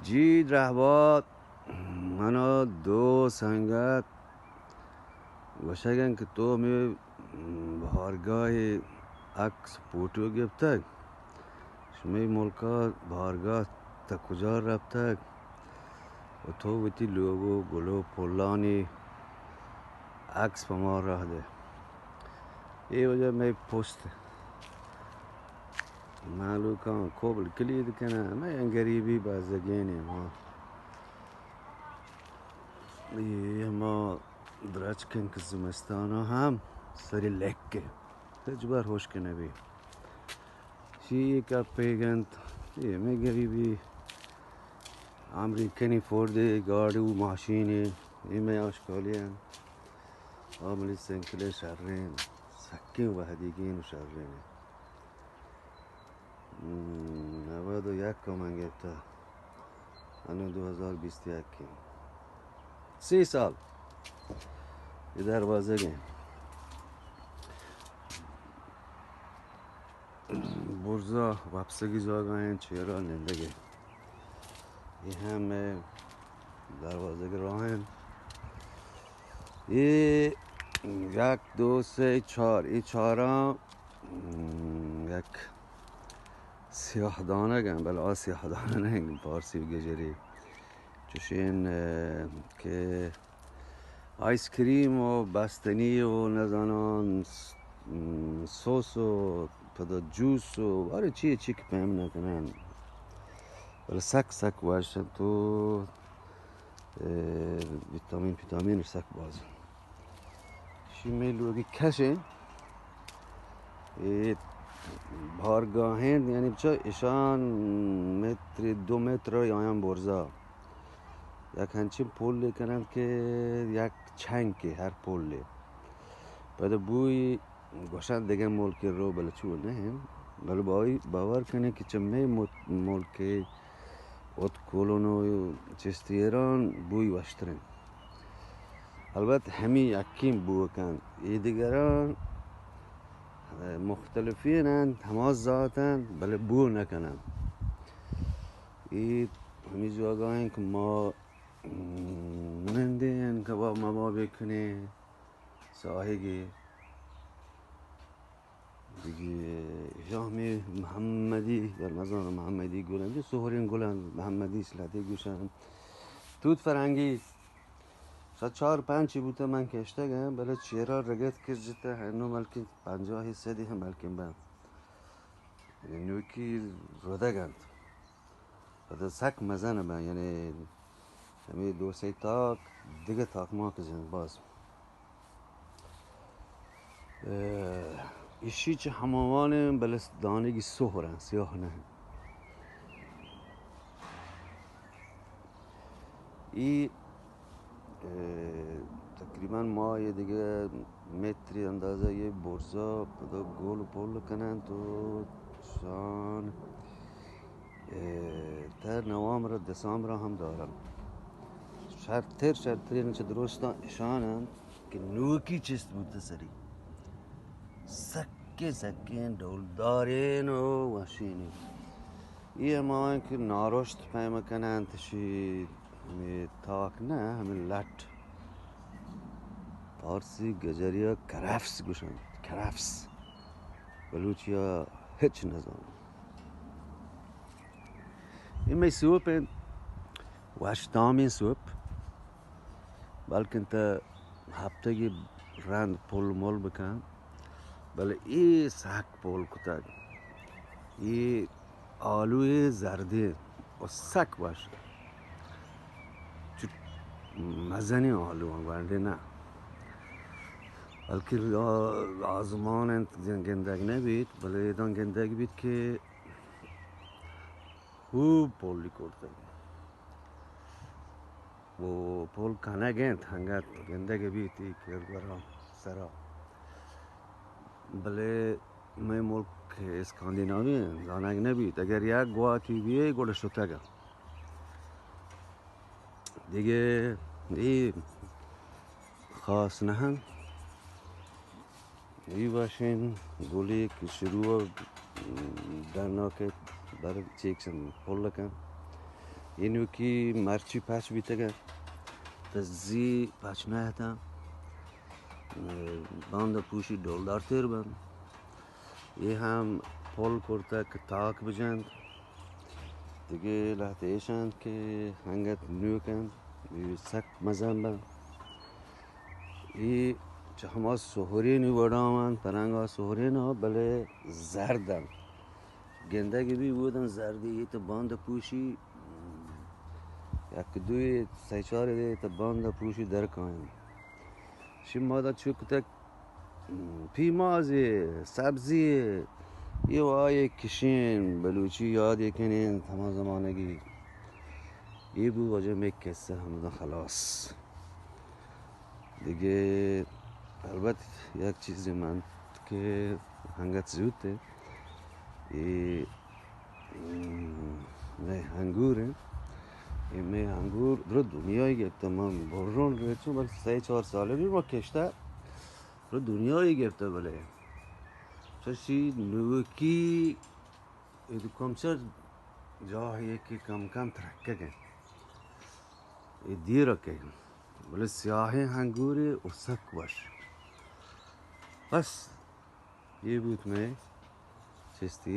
جی درہبات، منا دو سنگت گوشگ انت کہ تو ہمے بہارگاہ ءِ عکس فوٹو گپتگ، شمئے ملک ءَ بہارگاہ تا کجا رپتگ و تو وتی لوگ و گل و پلانی عکس پہ ما راہ دئے۔ اے وجہ مئے پشت مہلوکاں کوبل کلید کناں، مئے غریبی بزگین ایں ما۔ اے ہما درچک انت کہ زمستان ءَ ہم سری لک ءَ ہچبر ہشک نہ بی۔ چی اے کپیگ انت؟ اے مئے غریبی، امریکنی فوردے، گاڑی و ماشینے، اے مئے آشکالی انت۔ عاملی سنکلے شرین، سکیں وہدیگین و شرین۔ ہم، نود و یک ءَ من گپتہ، انوں دو ہزار بیست یک ءَ۔ سی سال۔ اے دروازگ ءَ برزا وپسگی جاگہ انت، چیرا نندگ ءَ۔ اے ہم مئے دروازگ ءِ راہ انت۔ اے یک، دو، سے، چار، اے چاراں ہم، یک سیاہ دانگ انت، بلے آ سیاہ دانگ نہ انت، پارسی و گجری۔ چوشین، اے، کہ آئس کریم و بستنی و نزاناں س-، ہم، سوس و پدا جوس و ہر چی چی کہ پیم نہ کنن۔ بلے سک سک وش انت و، اے، ویتامین، ویتامین سک باز انت۔ شی مئے لوگی کش انت۔ اے بارگاہ انت، یعنی بچار اشان متر، دو متر آیان برزا۔ یک ہنچین پولے کننت کہ یک چنکے ہر پولے۔ پدا بوئی گوشنت دگہ ملکے رو، بلے چو نہ انت۔ بلے باوی-، باور کنیں کہ چہ مئے مت-، ملکے اتکولون و چشتی ایران بوئی وشتریں۔ البت ہمی یکیں بو کنت، اے دگران مختلفین انت، ہما ذات انت، بلے بو نہ کننت۔ اے ہمی جاگہ انت کہ ما نندیں، کباب مباب کنیں، ساہگے۔ دگہ ژامی محمدی، در نزاناں محمدی گل انت، سہریں گل انت، محمدی سلہتے گوشنت۔ توت فرنگی، ساعت چار پنچ بوتہ من کشتگ آں، بلے چیرا رگت کش جتہ، ہنو بلکیں پنجاہ صدی ہم بلکیں بنت۔ یعنی نوکی ردگ انت۔ پدا سک مزن بنت، یعنی ہمے دو سے تاک، دگہ تاک ما کہ جنت باز۔ اے، ایشی چہ ہماوان انت، بلے دانگی سہر انت، سیاہ نہ انت۔ ای، اے، تقریباً ما یہ دگہ متری اندازہ یہ برزا پدا گول پول کننت و شان، اے، تہ نوامبر، دسامبر ہم دارن۔ شرتر، شرترین چہ درستاں اشان انت کہ نوکی چست بوتہ سری۔ سکیں سکیں ڈولدارین و وشینی۔ اے ہما انت کہ نارشت پیم کننت، شی ہمے تاک نہ، ہمے لٹ۔ پارسی گجریا کرفس گوشنت، کرفس۔ بلوچیا ہچ نزاناں۔ اے مئے سوپ انت، وش تامیں سوپ، بلکن تہ ہپتگی رند پل مل بکن، بلے اے سک پل کتگ۔ اے آلوئے زردیں و سک وش۔ چو مزنیں آلو آں، گونڈیں نہ۔ بلکہ آ-، آزمان انت، گندگ نہ بیت، بلے اداں گندگ بیت کہ خوب پولی کرتگ و پول کنگ انت، انگت گندگ بیت اے کردگرا سرا۔ بلے مئے ملک اسکاندیناوی انت، زانگ نہ بیت۔ اگر یک گواتی بیئے، گڑا شتگ انت۔ دگہ اے خاص نہ انت۔ اے وشیں گلے کہ شروع ءَ ڈن ءَ کہ بر چیک سم پل کن۔ اے نوکی مرچی پچ بیتگ انت، تزی پچ نہ اتاں، باندا پوشی ڈولدار تر بنت. اے ہم پل کرتگ کہ تاک بجنت. دگہ لہتے ایش انت کہ انگت نوک انت، اے سک مزن بنت. اے چہ ہما سہرینی وڑا انت، پرنگا سہرین ء، بلے زرد انت. گندگ بی بودن زردی، اے تو باندا پوشی، یک دوی سہ چار دے تو باندا پوشی در کائیں. شی مادا چکتک پیمازی، سبزی، اے و آئی کشین، بلوچی یاد کنین، ہما زمانگی. اے بو واجہ مئے قصہ ہمدا خلاص. دگہ البت یک چیزے من کہ انگت زوت اے، اے مئے انگور انت. اے مئے انگور درو دنیای گپتہ، من برون ریچوں، بس سہ چار سال بی ما کشتہ، درو دنیای گپتہ، بلے چشی نوکی اے دو کمچر جاہے کہ کم کم ترکگ انت. اے دیر کئے، بلے سیاہیں انگورے و سک وش. بس، اے بوت مئے چستی.